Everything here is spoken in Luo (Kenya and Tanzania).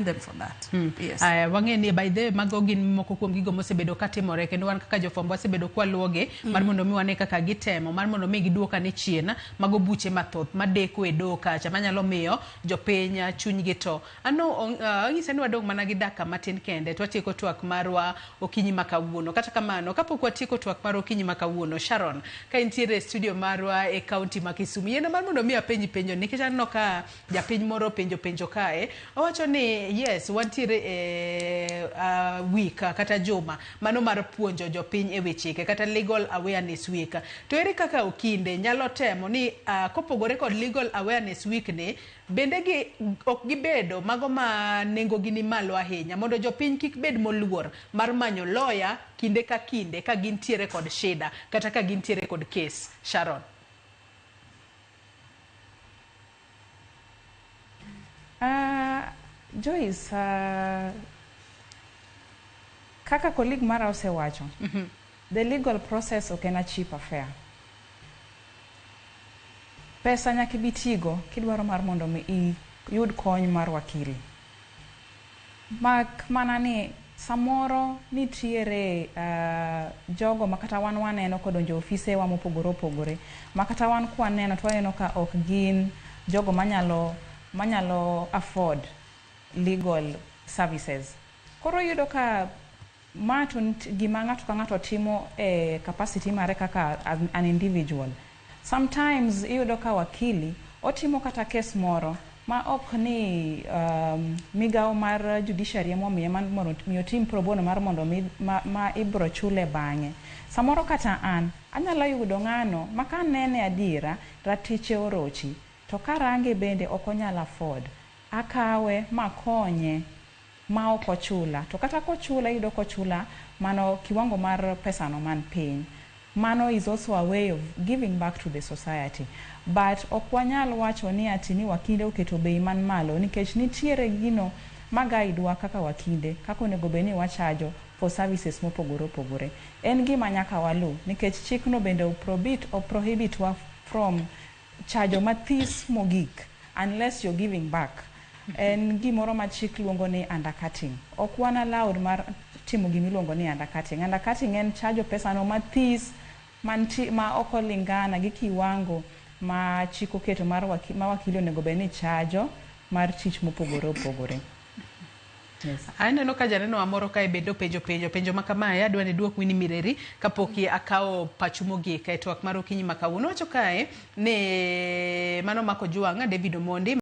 Them for that. Yes. Aya, wang'e ni by the way mago gin moko kuom gigo mosebedo katimore kendo wan kaka jofwambo wasebedo kwaluwogi mar mondo mi wane kaka gitemo mar mondo mi giduok ane chien mago buche mathoth madeko e doho kacha manyalo miyo jopiny chunygi to. Ano anyise ni wadong' mana gi dakika matin kende to watieko twak marwa okinyi ma kawuono. Kata kamano kapok watieko twak mar okinyi ma kawuono, Sharon, ka intiere e studio marwa e kaunti ma Kisumu, yiena mar mondo mi apenji penjo nikech aneno ka japiny moro openjo penjo kae. Owacho ni yes, wantiere e week kata juma mano mar puonjo jopiny e wi chike kata legal awareness week. To ere kaka okinde nyalo temo ni kopogore kod legal awareness week ni, bende gi ok gibedo mago ma nengo gi ni malo ahinya mondo jopiny kik bed moluor mar manyo lawyer kinde ka kinde ka gintiere kod shida kata ka gintiere kod case. Sharon. Joyce, kaka colleague mara osewacho, the legal process ok en a cheap affair. Pesa nyaka ibi tigo kidwaro mar mondo mi iyud kony mar wakili. Mak mana ni samoro nitiere jogo ma kata wan waneno kodonjo e ofisewa mopogore opogore ma kata wan kwaneno to waneno ka ok gin jogo manyalo afford legal services. Koro iyudo ka ma to gima ng'ato ka ng'ato timo e capacity mare kaka an individual. Sometimes iyudo ka wakili otimo kata kes moro ma ok ni migawo mar judiciary emomiye mar mondo mi otim pro bono mar mondo mi ma ibro chule bang'e. Samoro kata an anyalo yudo ng'ano ma kanene adiera ratiche orochi to karange bende ok onyal afford. Akawe makonye ma ok ochula to kata kochula iyudo kochula mano kiwango mar pesano man piny. Mano is also a way of giving back to the society. But ok wanyal wacho ni ati ni wakinde oketo bei man malo nikech nitiere gino ma guide wa kaka wakinde kaka onego bed ni wachajo for services mopogore opogore. En gima nyaka walu nikech chikno bende o prohibit wa from chajo mathis mogik unless you're giving back. En gimoro ma chik luongo ni undercutting. Ok wan allowed mar timo gimiluongo ni undercutting. Undercutting en chajo pesano mathis manti, ma ok olingana gi kiwango ma chik oketo mar ma wakili onego bed ni chajo mar tich mopogore opogore. Yes. Aneno ka janeno wa moro kae bende openjo penjo ma kamae adwa ni duok Winnie Mireri kapok akawo pachu mogik e twak mar okinyi ma kawuono. Owacho kae ni mano mako Ojwang' David Omondi.